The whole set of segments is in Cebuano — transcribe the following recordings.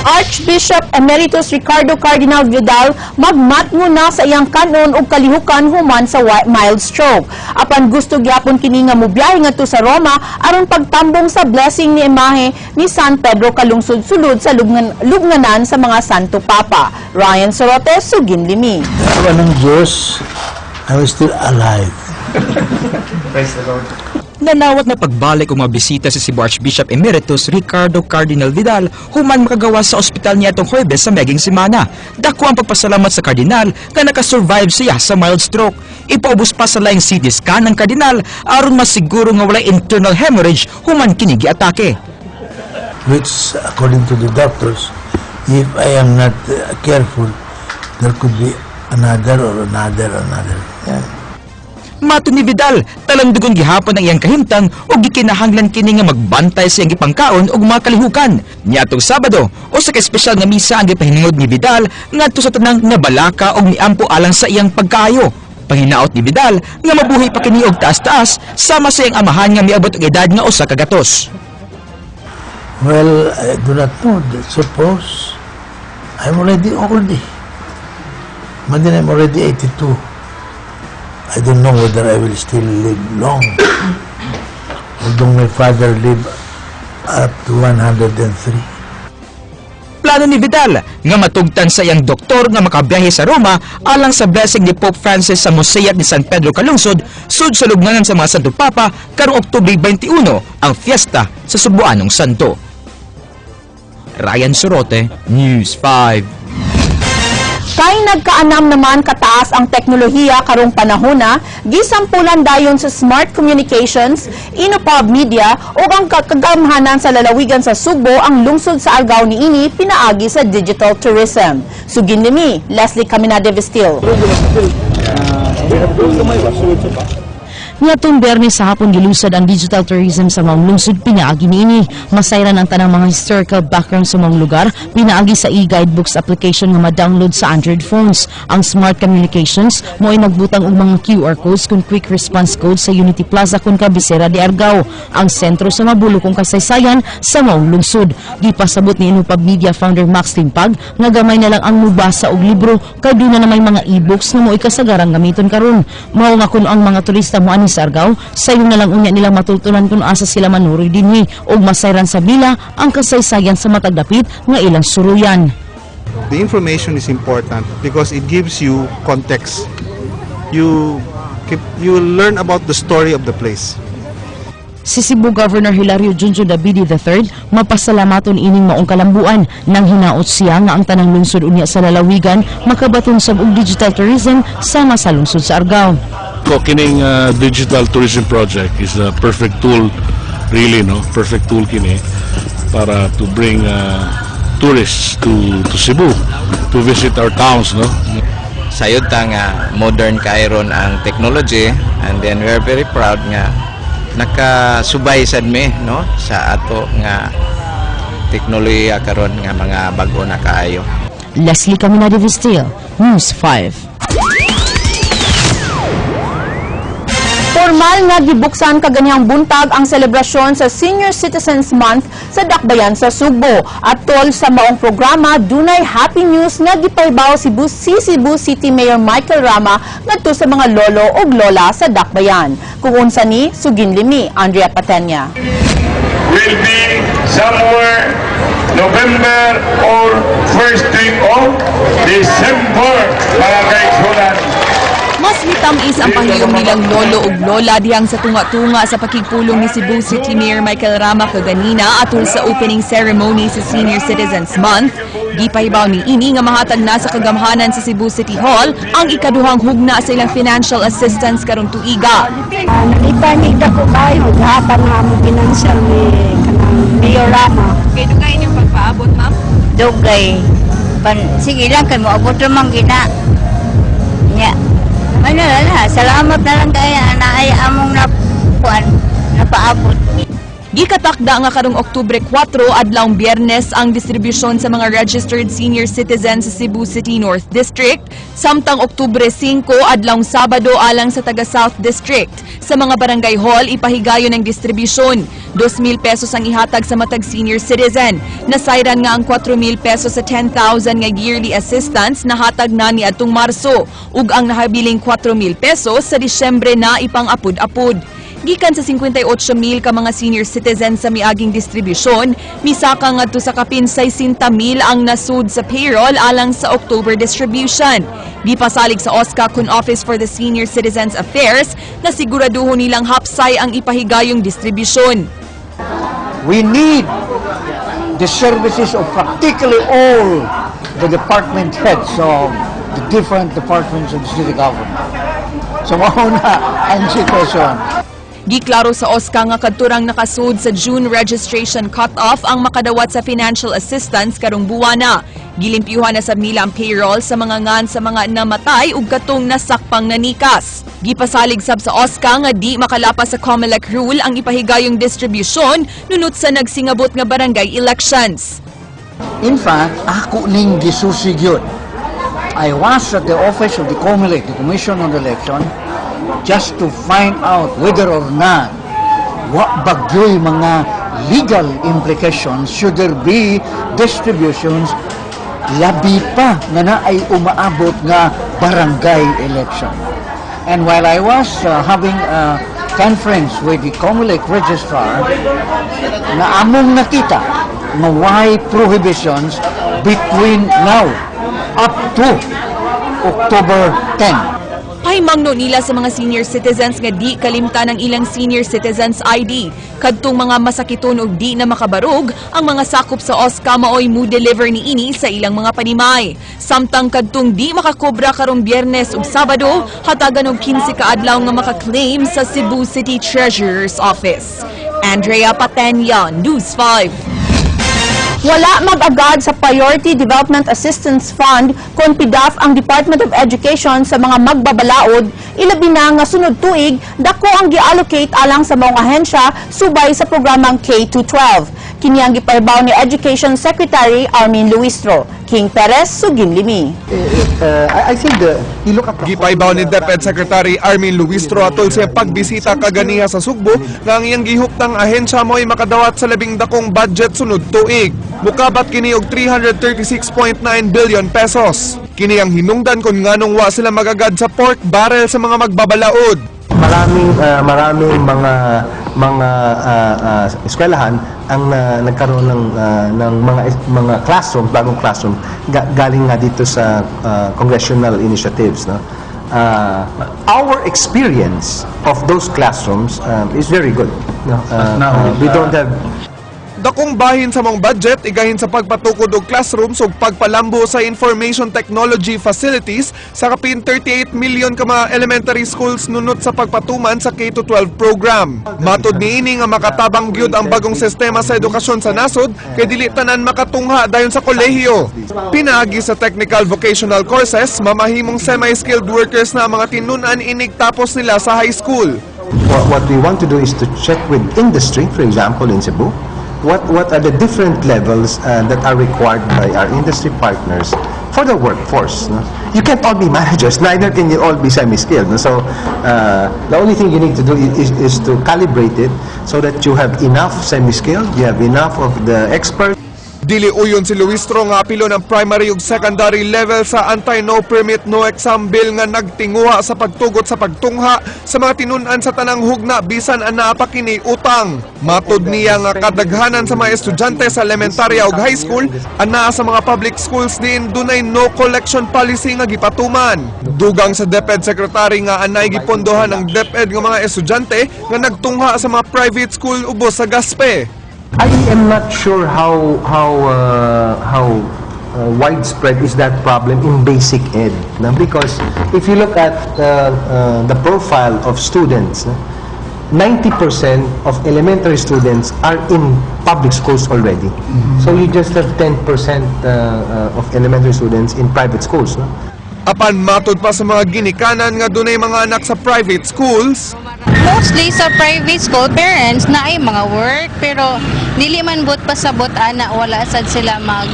Archbishop Emeritus Ricardo Cardinal Vidal magmatngo na sa iyang kanon og kalihukan human sa mild stroke. Apan gusto gyapon kini nga mobiyahe ngadto sa Roma aron pagtambong sa blessing ni imahe ni San Pedro Kalungsod sulod sa lubnganan sa mga Santo Papa. Ryan Sorote, Suginlimi. Awa ng Diyos, I'm still alive. Nanawat na pagbalik og mga bisita si Cebu Archbishop Emeritus Ricardo Cardinal Vidal human makagawa sa ospital niya atong Huwebes sa meging semana. Dako ang pagpasalamat sa kardinal nga nakasurvive siya sa mild stroke. Ipaubos pa sa laing CT scan ang kardinal aron masiguro nga walay internal hemorrhage human kini giatake. Which, according to the doctors, if I am not careful, there could be another or another, another. Yeah. Mato ni Vidal, talandugon gihapon ang iyang kahimtang ug gikinahanglan kini nga magbantay sa iyang gipangkaon ug mga kalihukan. Niadtong Sabado, usa ka espesyal nga misa ang gipahinungod ni Vidal ngadto sa tanang nabalaka og miampo alang sa iyang pagkaayo. Panghinaot ni Vidal nga mabuhi pa kini og taas-taas sama sa iyang amahan nga miabot og edad nga 100. Well, I do not know. Suppose I'm already old, eh. Imagine, I'm already 82. I don't know whether I will still live long. Although my father lived up to 103. Plano ni Vidal nga matugtan sa iyang doktor nga makabiyahe sa Roma alang sa blessing ni Pope Francis sa Mosaic ni San Pedro Calungsod sud sa lubnganan sa mga Santo Papa karong Oktubre 21, ang fiesta sa Sugbuanong Santo. Ryan Sorote, News 5. Kay nagkaanam naman kataas ang teknolohiya karong panahona, gisampulan dayon sa Smart Communications, Inopub Media ug ang kagamhanan sa lalawigan sa Sugbo ang lungsod sa Argao niini pinaagi sa digital tourism. Suginlimi, Leslie Caminade Vestil. Niadtong Biyernes sa hapon gilusad ang digital tourism sa maong lungsod pinaagi niini. Masayran ang tanang mga historical background sa maong lugar pinaagi sa e-guidebooks application nga ma-download sa Android phones. Ang Smart Communications mo'y nagbutang og mga QR codes kun quick response code sa Unity Plaza kun kabisera de Argao, ang sentro sa mabulokong kasaysayan sa maong lungsod. Gipasabot ni Inupab Media founder Max Limpag nga gamay na lang ang mubasa og libro kay duna na may mga e-books nga mo'y kasagarang gamiton karon. Mao nga kun ang mga turista moani sa Argao, sayo na lang unya nilang matultunan kung asa sila manuroy dinhi ug masayran sa bila ang kasaysayan sa matag dapit nga ilang suruyan. The information is important because it gives you context. You learn about the story of the place. Si Cebu Governor Hilario Junjun Dabidi III mapasalamaton ining maong kalambuan nang hinaot siya nga ang tanang lungsod unya sa lalawigan makabaton sab og digital tourism sama sa lungsod sa Argao. Ko kining digital tourism project is a perfect tool really, no, perfect tool kini para to bring tourists to Cebu to visit our towns, no. Sayod ta nga modern kaayo ron ang technology, and then we are very proud nga nakasubay sad mi, no, sa ato nga teknolohiya karon nga mga bag-o na kaayo. Leslie Caminade Vestil, News 5. Formal nga gibuksan kaganihang buntag ang selebrasyon sa Senior Citizens Month sa Dakbayan sa Sugbo. Atol sa maong programa, dunay happy news nga gipahibaw si Cebu City Mayor Michael Rama ngadto sa mga lolo ug lola sa Dakbayan. Kung unsa ni, suginlimi, Andrea Patenya. Will be somewhere November or first week of December, mga kaigsunan. Mas mitamis ang pahiyom nilang lolo ug lola dihang sa tunga-tunga sa pakigpulong ni Cebu City Mayor Michael Rama kaganina atol sa opening ceremony sa Senior Citizens Month. Gipahibaw ni ini nga mahatag na sa kagamhanan sa Cebu City Hall ang ikaduhang hugna sa ilang financial assistance karong tuiga. Nalipay ko kayo, gahatan nga mo financial ni kanang Mayor Rama. Kay dugay inyong pagpaabot, ma'am? Dugay. Pan, sige lang, kay moabot man gina. Nya. Ano na, salamat na lang kaya na ay among napuan, napaabot. Gikatakda nga karong Oktubre 4, adlawng Biyernes, ang distribusyon sa mga registered senior citizens sa Cebu City North District, samtang Oktubre 5, adlawng Sabado, alang sa taga South District. Sa mga barangay hall ipahigayon ang distribusyon. ₱2,000 ang ihatag sa matag senior citizen. Nasayran nga ang ₱4,000 sa 10,000 nga yearly assistance nahatag na niadtong Marso ug ang nahabiling ₱4,000 sa Disyembre na ipang-apud-apud. Gikan sa 58,000 ka mga senior citizens sa miaging distribusyon, misaka ngadto sa kapin 60,000 ang nasud sa payroll alang sa October distribution. Gipasalig sa OSCA kun Office for the Senior Citizens Affairs na siguraduhon nilang hapsay ang ipahigayong distribusyon. We need the services of practically all the department heads of the different departments of the city government. So mao na ang sitwasyon. Giklaro sa OSCA nga kadturang nakasud sa June registration cut-off ang makadawat sa financial assistance karong buwana. Gilimpyuhan na sab nila ang payroll sa mga ngan sa mga namatay ug katong nasakpang nanikas. Gipasalig sab sa OSCA nga di makalapas sa COMELEC rule ang ipahigayong distribusyon nunot sa nagsingabot nga barangay elections. In fact, ako ning gisusi gyud. I was at the office of the COMELEC, the Commission on Election, just to find out whether or not wa ba gyoy mga legal implications should there be distributions, labi pa nga naay umaabot nga barangay election. And while I was having a conference with the COMELEC registrar, na among nakita nga why prohibitions between now up to October 10. Pahimangno nila sa mga senior citizens nga di kalimtan ang ilang senior citizens ID. Kadtong mga masakiton og di na makabarog, ang mga sakop sa OSCA maoy mo deliver niini sa ilang mga panimay. Samtang kadtong di makakobra karong Biyernes ug Sabado, hatagan og 15 ka adlaw nga makaklaim sa Cebu City Treasurer's Office. Andrea Patenya, News 5. Wala mag-agad sa Priority Development Assistance Fund kon PDAF ang Department of Education sa mga magbabalaod, ilabi na nga sunod tuig dako ang gi-allocate alang sa mga ahensya subay sa programang K-12. Kini ang gipahibaw ni Education Secretary Armin Luistro. King Perez, sugimlimi. I think you look at the Gipahibaw ni DepEd Secretary Armin Luistro atol sa pagbisita kaganiha sa Sugbo nga ang iyang gihuptang ahensya mo'y makadawat sa labing dakong budget sunod tuig. Mukabat kini og 336.9 billion pesos. Kini ang hinungdan kung nganong wa sila magagad sa pork barrel sa mga magbabalaod. Maraming mga eskwelahan ang nagkaroon ng mga classroom, bagong classroom galing nga dito sa congressional initiatives, no? Our experience of those classrooms is very good, no? We don't have Dakong bahin sa maong budget igahin sa pagpatukod og classrooms ug pagpalambo sa information technology facilities sa kapin 38 million ka mga elementary schools nunot sa pagpatuman sa K-12 program. Matod niini nga makatabang gyud ang bagong sistema sa edukasyon sa nasod kay dili tanan makatungha dayon sa kolehiyo. Pinaagi sa technical vocational courses, mamahimong semi-skilled workers na ang mga tinun-an inig tapos nila sa high school. What we want to do is to check with industry, for example, in Cebu, what are the different levels that are required by our industry partners for the workforce. No? You can't all be managers, neither can you all be semi-skilled. No? So the only thing you need to do is to calibrate it so that you have enough semi-skilled, you have enough of the experts. Dili uyon si Luistro nga apilo ng primary ug secondary level sa anti-no permit no exam bill nga nagtinguha sa pagtugot sa pagtungha sa mga tinun-an sa tanang hugna bisan anaa pa kini utang. Matod niya nga kadaghanan sa mga estudyante sa elementarya ug high school anaa sa mga public schools din dunay no collection policy nga gipatuman. Dugang sa DepEd Secretary nga anay gipondohan ang DepEd nga mga estudyante nga nagtungha sa mga private school ubos sa gaspe. I am not sure how widespread is that problem in basic ed. No? Because if you look at the profile of students, no, 90% of elementary students are in public schools already. So you just have 10% of elementary students in private schools. No? Apan matod pa sa mga ginikanan nga dunay mga anak sa private schools, Mostly sa private school, parents na ay mga work, pero dili man but pasabot ana, wala sad sila mag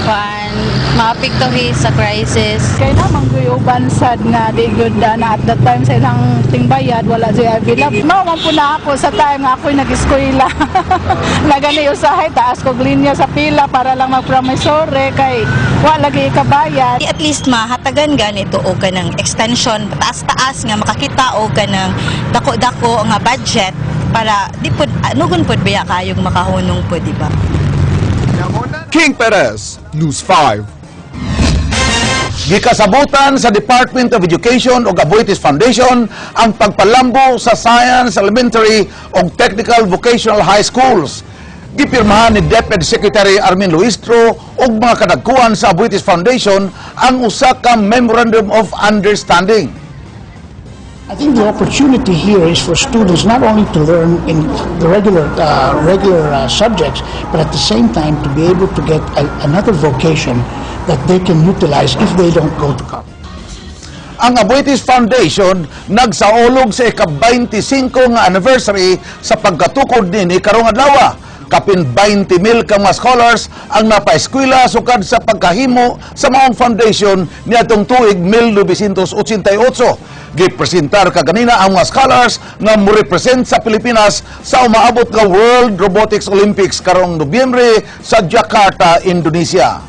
kuan, maapektuhi sa crisis. Kay naman uban sad nga di gyud na at that time sa ilang tingbayad, wala siya available. Mao man po na ako sa time nga ako'y nag-eskwela. Nagani usahay taas kog linya sa pila para lang mag-promissory kay wa lagi ikabayad. At least mahatagan ganito og kanang extension, taas-taas nga makakita og kanang dako-dako nga budget para di pud nugon pud biya kayong makahunong pud, di ba? King Perez, News 5. Gikasabutan sa Department of Education ug Aboitiz Foundation ang pagpalambo sa Science Elementary ug Technical Vocational High Schools. Gipirmahan ni DepEd Secretary Armin Luistro ug mga kadagkuan sa Aboitiz Foundation ang usa ka Memorandum of Understanding. I think the opportunity here is for students not only to learn in the regular subjects, but at the same time to be able to get another vocation that they can utilize if they don't go to college. Ang Aboitiz Foundation nagsaulog sa ika-25 nga anniversary sa pagkatukod nini karong adlaw. Kapin 20 mil ka mga scholars ang napaeskwela sukad sa pagkahimo sa maong foundation niadtong tuig 1988. Gipresentar kaganina ang mga scholars nga mo-represent sa Pilipinas sa umaabot nga World Robotics Olympics karong Nobyembre sa Jakarta, Indonesia.